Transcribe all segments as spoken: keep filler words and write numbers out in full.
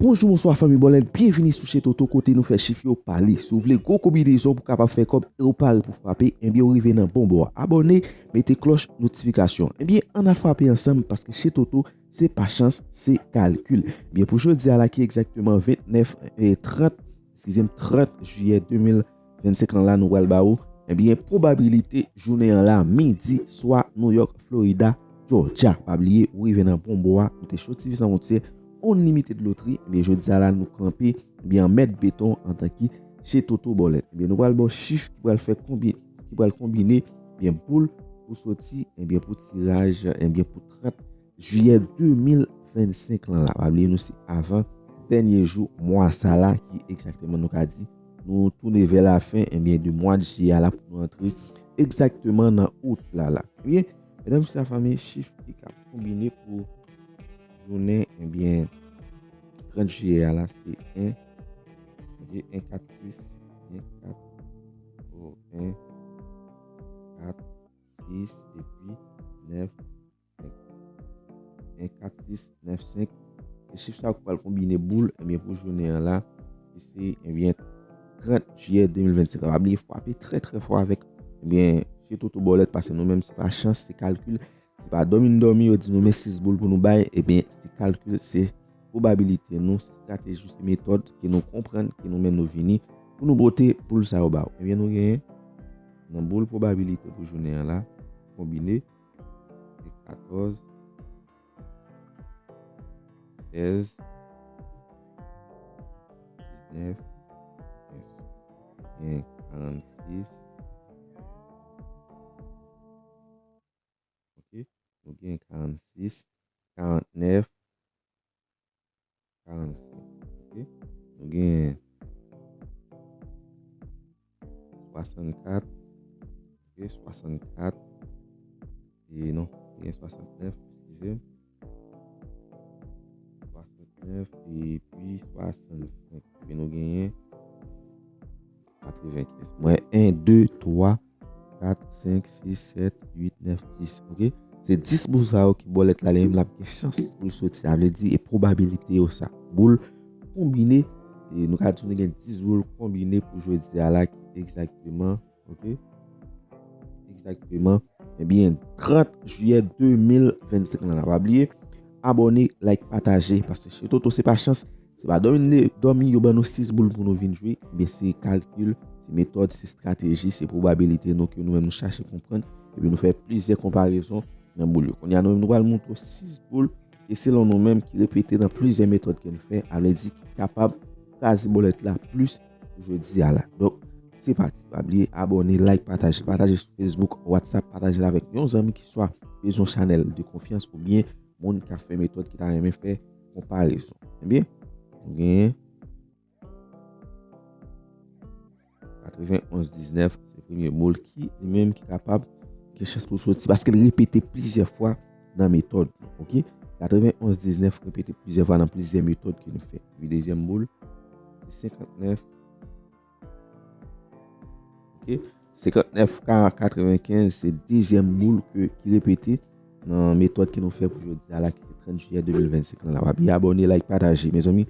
Bonjou, bonswa fanmi bòlèt, byenvini sou Chez Toto kote nou fè chif yo pale. Si w vle gwo konbinezon pou kapab fè kòb e w pare pou frape, ebyen ou rive nan bon bò a. Abòne, mete klòch notifikasyon. Ebyen, ann al frape ansanm paske Chez Toto, se pa chans, se kalkil. Ebyen, pou jodi a la ki egzakteman vennèf, e trant, eskize m, trant jiyè de mil vennsenk lan la, nou pral ba ou, ebyen, pwobabilite jounen an la, midi, swa New York, Florida, Georgia. Pa bliye, ou rive nan bon bò a, nou te soti Vizan Fwontyè, Unlimited Lottery, ebyen, jodi a la, nou kanpe, ebyen, an mèt beton antanke Chez Toto bòlèt. Ebyen, nou pral ba w chif ki pral fè konbi-, ki pral konbine, ebyen, boul pou soti, ebyen, pou tiraj, ebyen, pou trant jiyè de mil vennsenk lan la. Pa bliye, nou se avan dènye jou mwa sa la, ki egzakteman nou ka di, nou tounen vè lafen, ebyen, de mwa de jiyè a la pou nou antre egzakteman nan out la la. Ebyen, medam, mesye, fanmi, chif ki ka konbine pou jounen, ebyen, trant jiyè a la, se en, ok, en kat sis, en kat, oh, en kat sis, epi nèf, en kat sis nèf senk. Se chif sa yo ki pral konbine boul, ebyen, pou jounen an la, ki se, ebyen, trant jiyè de mil vennsenk la. Pa bliye frape trè, trè fò avèk, ebyen, Chez Toto bòlèt, paske nou menm, se pa chans, se kalkil. Se pa dòmi n dòmi, yo di nou men sis boul pou nou bay, ebyen, se kalkil, se pwobabilite nou, se estrateji, se metòd ke nou konprann, ke nou menm nou vini pou nou pote boul sa yo ba w. Ebyen, nou genyen nan boul pwobabilite pou jounen an la, konbine, se katòz, sèz, diznèf, kenz. Gen karannsis, ok? Nou gen karannsis, karannèf, karannsenk, ok? Nou gen swasannkat, ok, swasannkat, e non, nou gen swasantnèf, eskize m. Swasantnèf epi swasannsenk. Epi nou genyen katrevenkenz. Mwen, en, de, twa, kat, senk, sis, sèt, uit, nèf, dis. Ok? Se dis boul sa yo ki bòlèt la li menm l ap gen chans pou l soti. Sa vle di, e pwobabilite yo sa. Boul konbine, e nou ka di nou gen dis boul konbine pou jodi a la ki egzakteman, ok? Egzakteman. Ebyen, trant jiyè de mil vennsenk lan la. Pa bliye, abòne, like, pataje, paske Chez Toto se pa chans, se pa dòmi, dòmi yo ban nou sis boul pou nou vin jwe. Ebyen, se kalkil, se metòd, se estrateji, se pwobabilite nou ke nou menm nou chache konprann. Epi nou fè plizyè konparezon nan boul yo. Kounye a, nou menm nou pral montre w sis boul, e selon nou menm ki repete nan plizyè metòd ke nou fè, a vle di ki kapab kraze bòlèt la plis pou jodi a la. Donk, se pati. Pa bliye abòne, like, pataje. Pataje sou Facebook, WhatsApp, pataje l avèk yon zanmi ki swa bezwen chanèl de konfyans oubyen moun k ap fè metòd ki ta renmen fè konparezon. Ebyen, nou genyen katrevenonz diznèf, se premye boul ki, li menm, ki kapab gen chans pou soti, paske l repete plizyè fwa nan metòd nou, ok? Katrevenonz diznèf repete plizyè fwa nan plizyè metòd ke nou fè. Epi dezyèm boul, se senkantnèf, ok? Senkantnèf ka katrevenkenz, se dezyèm boul ke, ki repete nan metòd ke nou fè pou jodi a la, ki se trant jiyè de mil vennsenk lan la. Pa bliye abòne, like, pataje. Mezanmi,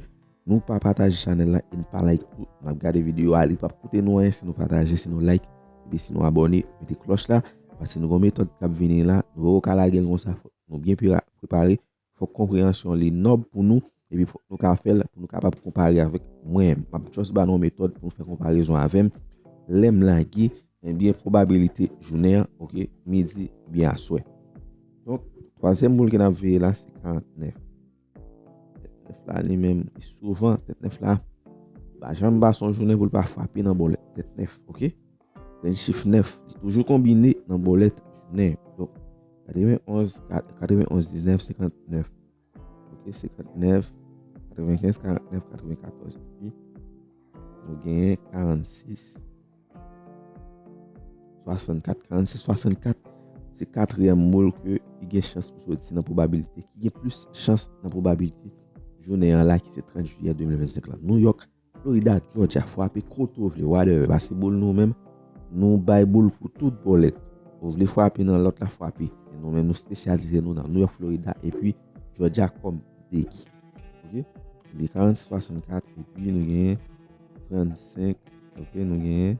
nou pa pataje chanèl la e n pa like tou, n ap gade videyo a, li p ap koute nou anyen si nou pataje, si nou like, epi si nou abòne, mete klòch la, paske nou gon metòd k ap vini la, nou poko ka lage l konsa, fòk nou byen pre-, prepare, fòk konpreyansyon li nòb pou nou, epi fòk nou ka fè l pou nou kapab konpare avèk mwen. M ap just ba nou yon metòd pou nou fè konparezon avè m. Lè m lage, ebyen, pwobabilite jounen an, ok, midi oubyen aswè. Donk, twazyèm boul ke n ap veye la, se karantnèf. Tèt nèf la, li menm, li souvan, tèt nèf la, pa janm pase yon jounen pou l pa frape nan bòlèt. Tèt nèf, ok? Grenn chif nèf, li toujou konbine nan bòlèt jounen. Donk, katrevenonz, kat-, katrevenonz diznèf, senkantnèf. Ok, senkantnèf, katrevenkenz, karantnèf, katrevenkatòz. Epi, nou genyen karannsis, swasannkat, karannsis, swasannkat, se katriyèm boul ke, ki gen chans pou soti nan pwobabilite, ki gen plis chans nan pwobabilite jounen an la, ki se trant jiyè de mil vennsenk la. Nouyòk, Florida, Georgia, frape kote w vle, whatever, pase boul nou menm, nou bay boul pou tout bòlèt. Ou vle frape nan lòt la, frape. Men nou menm, nou espesyalize nou nan Nouyòk, Florida, epi Georgia kòm deki. Ok? Ebyen, karannsis swasannkat, epi nou genyen trannsenk, ok, nou genyen,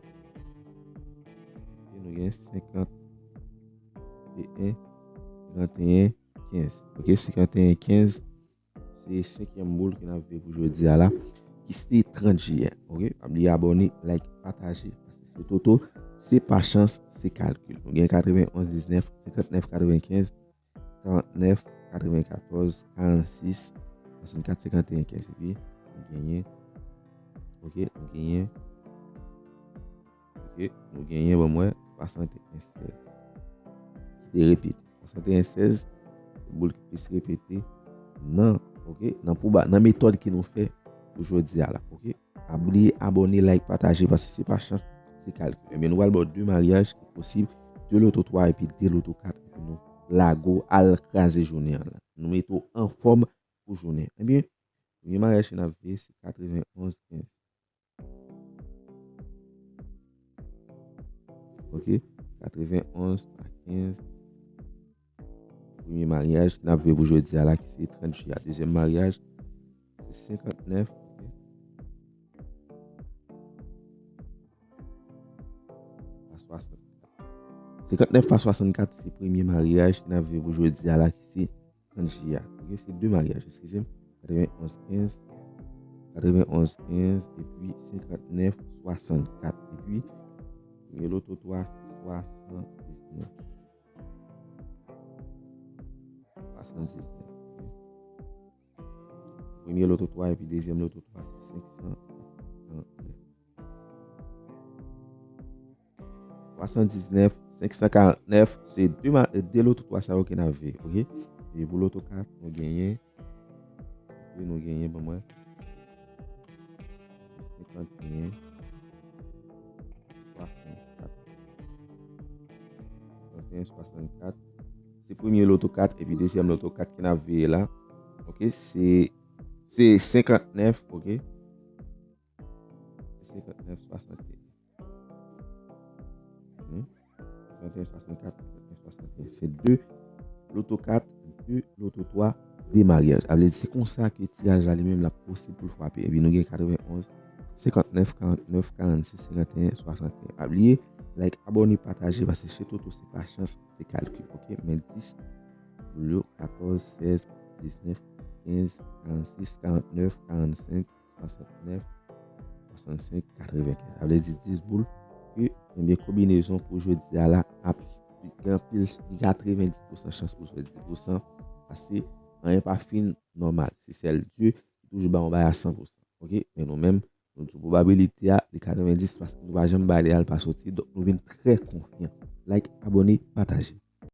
ok, nou genyen senkanteyen, senkanteyen kenz. Ok, senkanteyen kenz, se senkyèm boul ke n ap viv pou jodi a la, ki se trant jiyè. Ok, pa bliye abòne, like, pataje. Paske se toto, se pa chans, se kalkil. Nou gen katrevenn onz diznèf, senkantnèf katrevenkenz, karantnèf katrevenkatòz, karannsis swasannkat, senkanteyen kenz. Epi, nou genyen, ok, nou genyen, ok, nou genyen, ban m wè, swasanteyen sèz. Ki te repete. Swasanteyen sèz, se boul ki plis repete nan, ok, nan pwoba-, nan metòd ke nou fè pou jodi a la, ok. Pa bliye abòne, like, pataje, paske se pa chans, se kalkil. Ebyen, nou pral ba w de maryaj ki posib, de loto twa epi de loto kat, epi nou lage w al kraze jounen an la. Nou mete w anfòm pou jounen. Ebyen, premye maryaj ke n ap veye, se katrevenn onz kenz. Ok, katrevenn onz pa kenz. Premye maryaj ke n ap veye pou jodi a la, ki se trant jiyè. Dezyèm maryaj, se senkantnèf, ok, pa swasannkat. Senkantnèf pa swasannkat, se premye maryaj ke n ap veye pou jodi a la, ki se trant jiyè. Ok, se de maryaj, eskize m. Katrevenn onz kenz, katrevenn onz kenz, epi senkantnèf swasannkat. Epi, premye loto twa, se swasandiznèf. Swasandiznèf. Premye loto twa epi dezyèm loto twa, se senk san karantnèf. Swasandiznèf, senk san karantnèf, se de ma-, de loto twa sa yo ke n ap veye, ok? E pou loto kat, nou genyen, ok, nou genyen, ban m wè, senkanteyen swasannkat. Senkanteyen swasannkat. Se premye loto kat epi dezyèm loto kat ke n ap veye la. Ok, se, se senkantnèf, ok? Se senkantnèf swasanteyen. Hmm? Senkantèn swasannkat, senkantèn swasanteyen. Se de loto kat, de loto twa, de maryaj. Sa vle di, se konsa ke tiraj la li menm l ap posib pou l frape. Epi nou gen katrevenn onz, senkantnèf, karantnèf, karannsis, senkantèn, swasanteyen. Pa bliye, like, abòne, pataje, paske chez Toto, se pa chans, se kalkil, ok? Men dis, boul yo, katòz, sèz, diznèf, kenz, karannsis, karantnèf, karannsenk, swasantnèf, swasannsenk, katrevenkenz. Sa vle di dis boul ke, ebyen, konbinezon pou jodi a la ap gen anpil, gen katrevendis pousan chans pou jwe dis pousan, paske anyen pa fin nòmal. Se sèl Dye ki toujou ba yon bagay a san pousan. Ok? Men nou menm, nou di pwobabilite a, li katrevendis paske nou pa janm bay li al pa soti, donk nou vin trè konfyan. Like, abòne, pataje.